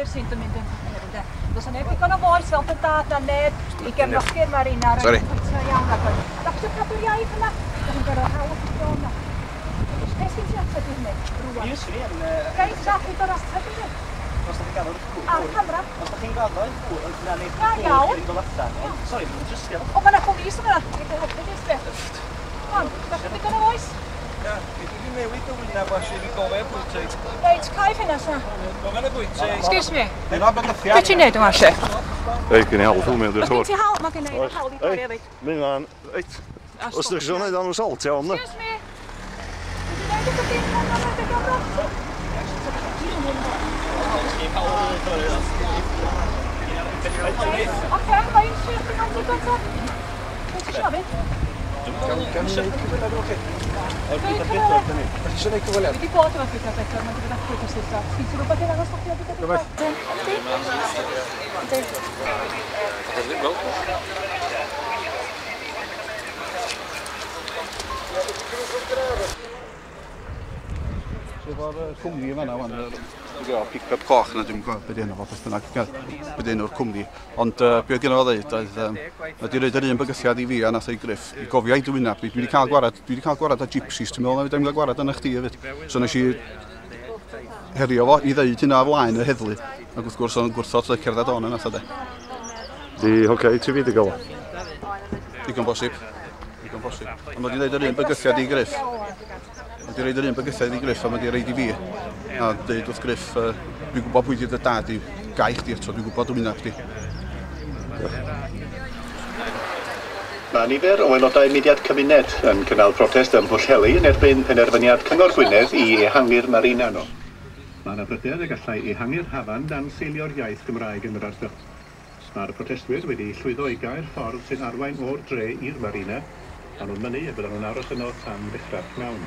Llafur sy'n mynd yn papur, ynde. Does 'na neb digon o fois fel dy dad na neb i gefnogi'r marina. Sori. Iawn ac oedd. Da chi eisiau cadw'r iaith yma? Da chi'n gorfod hawl o yna. Beth sy'n ti ateb i hynny? Rwan. Ie, swn i yn... Reit, na, chi dod ateb i hynny. Os da chi'n gaddo wrth gwr. Ar camera. Os da chi'n gaddo wrth gwr, na neu Da iawn. Chi'n dod allan. Sori, dwi'n trystio. O, mae yna polis yma. Dwi'n helpu ni, sbeth. Come on, da chi'n digon o fois? Ia, dwi wedi newid y wyneb a sydd wedi gofyn bwyty. Reit, cael hynna, sa. Gofyn y bwyty. Excuse me. Dyna bygythiad. Be ti'n neud yma, lle? Ei, gen i hawl ffilmio, dwi'n Mae gen siŵr. ti hawl, mae gen i hawl i dorri hefyd. Mynd fan, reit. Os ydych chi'n gwneud am y salt, iawn, ne? Excuse me. Did you know that the dim ond yn y Oce, mae'n siŵr chi'n mynd i gofio. Be ti eisiau fi? Gan i wneud cyfweliad efo chi? Ti eisiau gwneud cyfweliad? Dwi wedi bod efo Peter Bedford, mae wedi bod yn achub ers eitha. Sgyn ti rhywbeth i ddangos bo' chdi wedi bod yn Yndi? Yndi. So efo'r cwmni yn fan'na wan, yr pick-up coch yna, dwi'm yn gwybod be' 'di enw fo beth bynnag, be' 'di enw'r cwmni. Ond be' oedd gynno fo ddeud oedd, mae 'di roid yr un bygythiad i fi a nath o i Griff, i gofio i dy wyneb di, dwi 'di cael gwarad, dwi 'di cael gwarad â gypsies, ti'n meddwl na fedra i'm cael gwarad arna chdi hefyd. So nes i herio fo i ddeud hynna o flaen y heddlu, ac wrth gwrs o'n gwrthod cerdded on yna, de. Di, oce, ti fi di gael o? Digon bosib, digon bosib. Ond mae 'di ddeud yr un bygythiad i Griff. Mae 'di roid yr un bygythiad i Griff a mae 'di roid i fi. A dweud wrth Griff, dwi'n gwybod pwy 'di dy dad i, gai chdi eto, dwi'n gwybod dy wyneb di. Mae nifer o aelodau mudiad cymuned yn cynnal protest ym Mhwllheli yn erbyn penderfyniad Cyngor Gwynedd i ehangu'r marina nhw. Mae yna bryder y gallai ehangu'r hafan dan seilio'r iaith Gymraeg yn yr ardal. Mae'r protestwyr wedi llwyddo i gau'r ffordd sy'n arwain o'r dre i'r marina, a nhw'n mynnu y byddan nhw'n aros yno tan ddechrau'r pnawn.